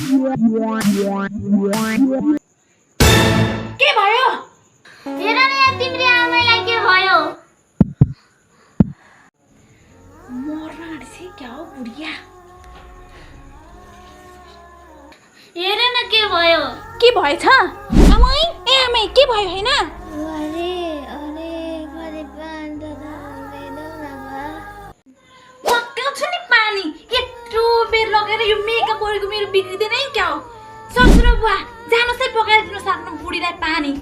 के भयो? हेर न यहाँ तिम्रो आमालाई के भयो? मर्न आँटेछ क्या हो बुढिया? हेर न के भयो? के भएछ? आमै ए आमै के भयो हैन? अरे अरे कति पानी त पक्काउँछु नि पानी। यत्रो बेर लगेर यो मेकअप गरेको मेरो बिग्रिँदैन है क्या हो? ससुरा बुवा जानुस् है पकाएर दिन सक्नु बुढीलाई पानी।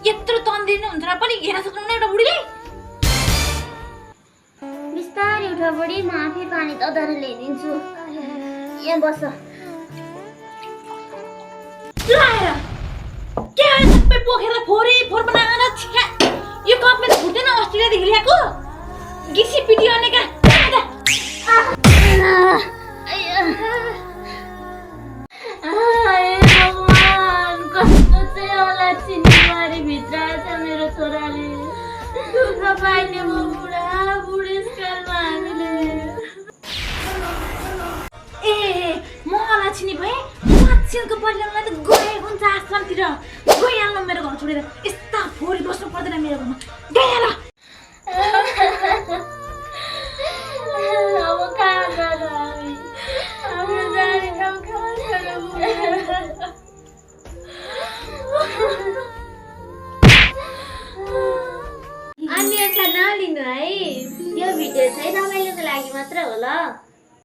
यत्रो तन्दिनु हुन्छ र पनि हेर्न सक्नु एउटा बुढीले? बिस्तारै उठ बुढी, म आफै पानी तताएर ल्याइदिन्छु। यहाँ बस। लाएर के हो सबै पोखेर फोर बनाएर छिका यो कप मेरो फुट्दैन अस्ट्रेलियादेखि ल्याएको गिसी पिटी अनेका भगवान कस्तो चाहिँ होला चिनीबारी भित्र छ मेरो छोराले। दुःख पाइने म बुढेसकालमा हामीले। ए म अलक्षिणी भए मान्छेको परिवारलाई त गएको हुन्छ आश्रमतिर गइहाल्नु मेरो घर छोडेर। यस्ता फोरी बस्नु पर्दैन मेरो घरमा गइहाल।